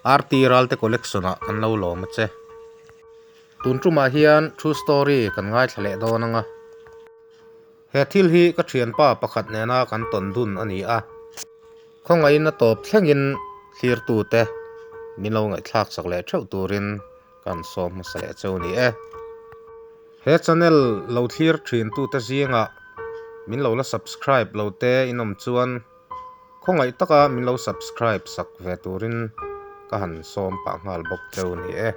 RT Ralte Collection ah kan lo lawm a che. Tun tumah hian true story kan ngaithla leh dawn ang a. He thil hi ka thianpa pakhat nena kan tawn dun a ni a. Khawngaihin a tawp thlengin thlirtute min lo ngaihthlak chak leh theuh turin kan sawm hmasa leh cheu ni e. He channel lo thlir thin tute zingah min lo la subscribe lo te in awm chuan khawngaih taka min lo subscribe sak ve turin ka han sawm pah nghal bawk cheu ni e.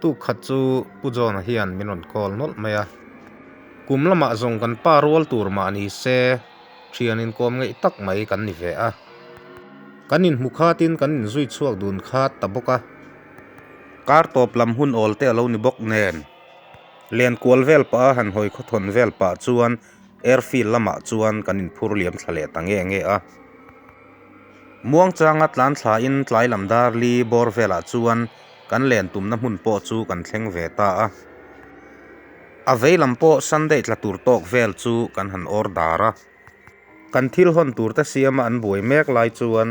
Tuk khat chu Pu John-a hian min rawn call nawlh mai a, kum lamah zawng kan pa rual tur mah ni se thian inkawm ngeih tak mai kan ni ve a. Kan inhmu khatin kan inzui chhuak dun khat ta bawk a, kar tawp lam hun awl te a lo ni bawk nen, len kual vel pah a han hawi khawthawn vel pah chuan airfield lamah chuan kan inphur liam thla leh ta nge nge a. Muangchanga tlan thlain tlai lam dar li bawr velah chuan kan len tumna hmun pawh chu kan thleng ve ta a. A vei lam pawh Sunday tla tur tawk vel chu kan han order a. Kan thil hawn tur te siama an buai mek lai chuan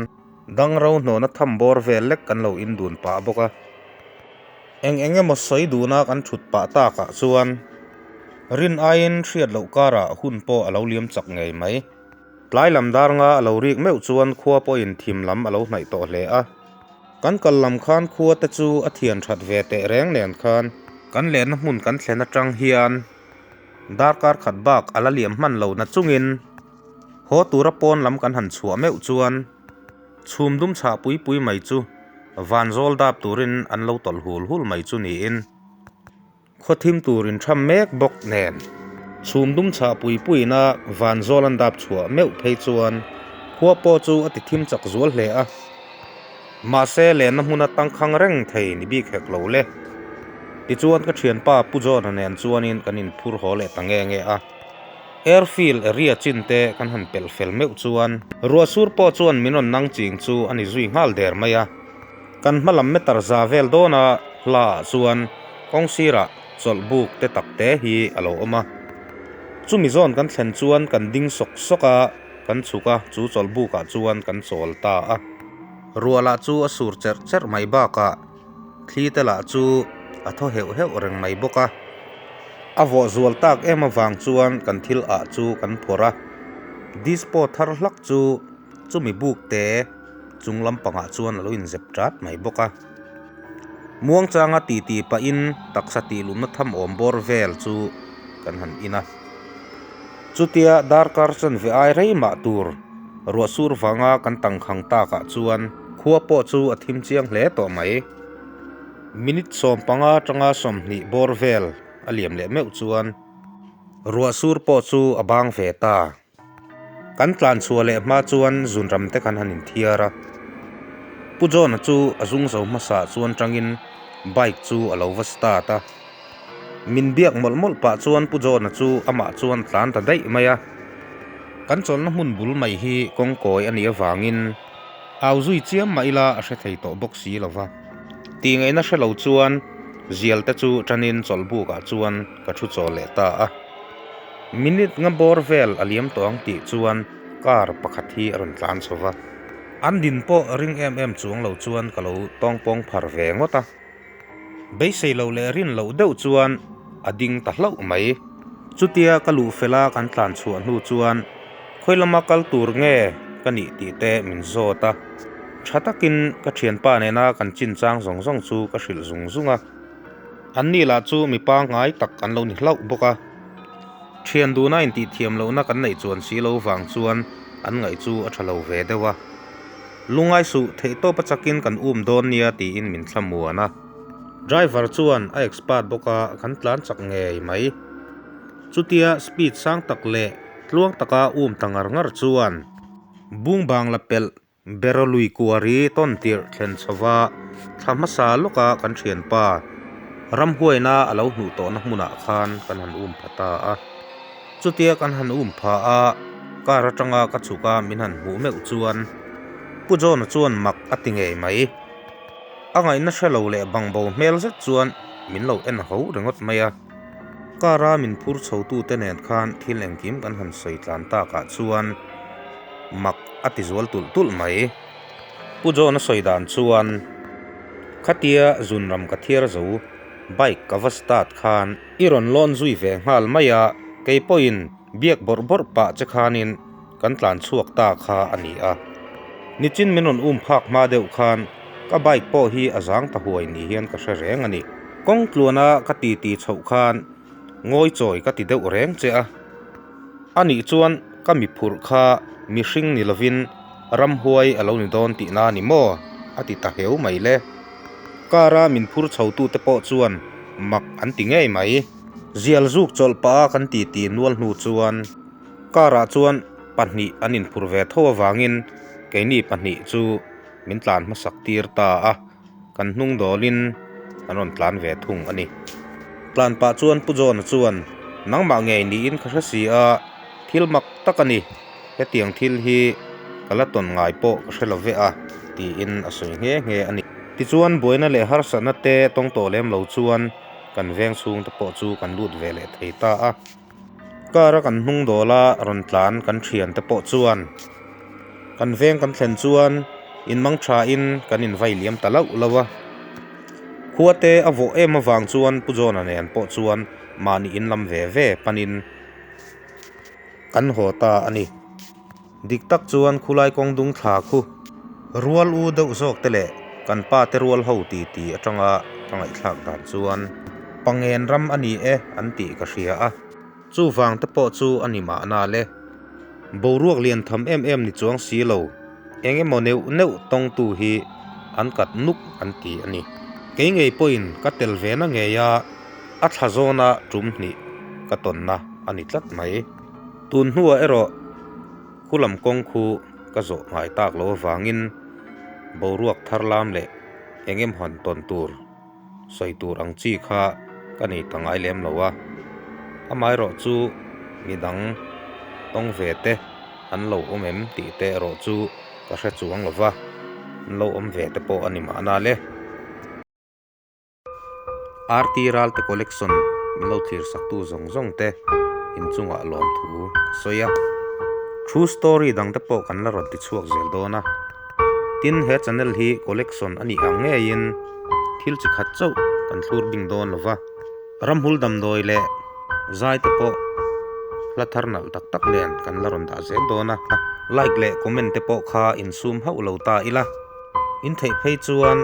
dangro hnawhna tham bawr vel lek kan lo indun pah bawk a. Eng eng emaw sawi duna kan thut pah takah chuan rin aiin hriat loh karah hun pawh a lo liam chak ngei mai. Tlai lam dar nga a lo rik meuh chuan khua pawhin thim lam a lo hnaih tawh hle a. Kan kal lam khan khua te chu a thian that ve teh reng nen khan kan lenna hmun kan thlen atang hian darkar khat bak a la liam hman lo na chungin haw tura pawn lam kan han chhuah meuh chuan chhum dum chhah pui pui mai chu van zawl dap turin an lo tawlh hul hul mai chu niin. Khaw thim tur intham mek bawk nen chhum dum chhah pui puiin a van zawl an dap chhuah meuh phei chuan khua pawh chu a ti thim chak zual hle a. Mahse lenna hmuna tangkhang reng thei ni bik hek lo le. Tichuan ka thianpa Pu John-a nen chuanin kan inphur haw leh ta nge nge a. Airfield area chin te kan han pelh fel meuh chuan ruah sur pawh chuan min rawn nang ching chu a ni zui nghal der mai a. Kan hma lam meter za vel dawna hla ah chuan kawng sirah chawlh buk te tak te hi a lo awm a. Chumi zawn kan thlen chuan kan ding sawk sawk a, kan chhuk a, chu chawlh buk ah chuan kan chawl ta a. Ruah lah chu a sur cherh cherh mai bakah thli te lah chu a thaw heuh heuh reng mai bawk a. A vawh zual tak em avang chuan kan thil ah chu kan phawrh a, dispo thar hlak chu Chumi buk te chung lampangah chuan a lo inzep tat mai bawk a. Muangchanga titi pahin taksa tihlumna tham awm bawr vel chu kan han in a. Chutia darkar chanve ai rei mah tur ruah sur vanga kan tangkhang takah chuan khua pawh chu a thim chiang hle tawh mai. Minute 15 atanga 20 bawr vel a liam leh meuh chuan ruah sur pawh chu a bang ve ta. Kan tlan chhuah leh hma chuan zunram te khan han inthiar a, Pu John-a chu a zung zo hmasa chuan tangin bike chu a lo va start a. Min biak mawlh mawlh pah chuan Pu John-a chu amah chuan a tlan ta daih mai a. Kan chawlhna hmun bul mai hi kawngkawi a nih avangin au zui chiam mah ila a hre thei tawh bawk si lo va. Tihngaihna hre lo chuan zial te chu tanin chawlhbukah chuan ka thu chawl leh ta a. Minute nga bawr vel a liam tawh ang tih chuan car pakhat hi a rawn tlan chho va. An din pawh ring em em chuang lo chuan ka lo tawngpawng phar ve ngawt a. Beisei loh leh rin loh deuh chuan a ding ta hlauh mai. Chutia ka luh fel a kan tlan chhuah hnu chuan khawi lama kal tur nge ka nih tih te min zawt a. Tha takin ka thianpa nena kan chinchang zawng zawng chu ka hrilh zung zung a. An ni lah chu mi pangngai tak an lo ni hlauh bawk a. Thian duna intihthiam lohna kan neih chuan si lo vang chuan an ngaih chu a tha lo ve deuh a. Lungngai suh theihtawp a chakin kan um dawn nia tiin min thlamuan a. Driver chuan a expert bawk a, kan tlan chak ngei mai. Chutia speed sang tak leh tluang taka um ta ngar ngar chuan bungbang la pelh Beraw lui kuari tawn tirh thlen chhova thla hmasa lawka kan thianpa ramhuaina a lo hnuh tawhna hmunah khan kan han um pha ta a. Chutia kan han um pha a, car atanga ka chhuk a min han hmuh meuh chuan Pu John-a chuan mak a ti ngei mai. A ngaihna hre lo leh bangbo hmel zet chuan min lo en ho ringawt mai a. Car-a min phur chhotute nen khan thil engkim kan han sawi tlan takah chuan. mak a ti zual tulh tulh mai. Pu John-a sawi dan chuan, Khatia zunram ka thiar zo, bike ka va start khan i rawn lawn zui ve nghal mai a, kei pawhin biak bawrh bawrh pah che khanin kan tlan chhuak ta kha a ni a. Nichin min rawn um phak hma deuh khan ka bike pawh hi a zang ta huai ni hian ka hre reng a ni. Kawng tluana ka titi chhoh khan ngawi chawi ka ti deuh reng che a. A nih chuan ka mi phurh kha mihring ni lovin ramhuai a lo ni dawn tihna a ni maw? a ti ta heu mai le. Car a min phur chhotute pawh chuan mak an ti ngei mai. Zial zuk chawlh pah a kan titi nual hnu chuan car ah chuan pahnih an inphur ve tho avangin keini pahnih chu min tlan hmasak tir ta a. Kan hnung dawlin an rawn tlan ve thung a ni. Tlan pah chuan Pu John-a chuan, Nangmah ngei niin ka hre si a, thil mak tak a ni. Hetiang thil hi ka la tawn ngai pawh ka hre lo ve a, tiin a sawi nghe nghe a ni. Tichuan buaina leh harsatna te tawng tawh lem lo chuan kan veng chhung te pawh chu kan lut ve leh thei ta a. Car a kan hnung dawla rawn tlan kan thian te pawh chuan kan veng kan thlen chuan in mang tha in kan in vai liam ta lauh lauh a. Khua te a vawh em avang chuan Pu John-a nen pawh chuan mahni in lam ve ve panin kan haw ta a ni. Dik tak chuan khulai kawng dung thla khu rual u deuh zawk te leh kan pa te rual ho ti ti atanga ka ngaihthlak dan chuan Pangen ram a ni e an tih ka hria a, chuvang te pawh chu a ni mahna le. Boruak lian tham em em ni chuang si lo, eng emaw neuh neuh tawngtu hi an kat nuk an ti a ni. Kei ngei pawhin ka tel ve na ngei a, a thla zawna tum hnih ka tawnna a ni tlat mai. Tun hnuah erawh khulam kawng khu ka zawh ngai tak lo avangin boruak thar lam leh eng em han tawn tur sawi tur ang chi kha ka nei ta ngai lem lo a. Amaherawh chu midang tawng ve te an lo awm em tih te erawh chu ka hre chuang lo va, an lo awm ve te pawh a ni mahna le. RT Ralte Collection min lo thlir saktu zawng zawng te inchungah lawmthu ka sawi a. True story dang te pawh kan la rawn ti chhuak zel dawn a. Tin, he channel hi collection a nih ang ngeiin thil chi khat chauh kan thlur bing dawn lo va. Ramhul damdawi leh zai te pawh hla thar nalh tak tak nen kan la rawn dah zel dawn a. Like leh comment te pawh kha insum hauh lo ta ila. In theih phei chuan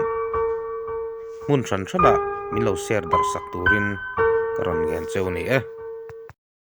hmun hran hranah min lo share darh sak turin ka rawn ngen cheu ni e.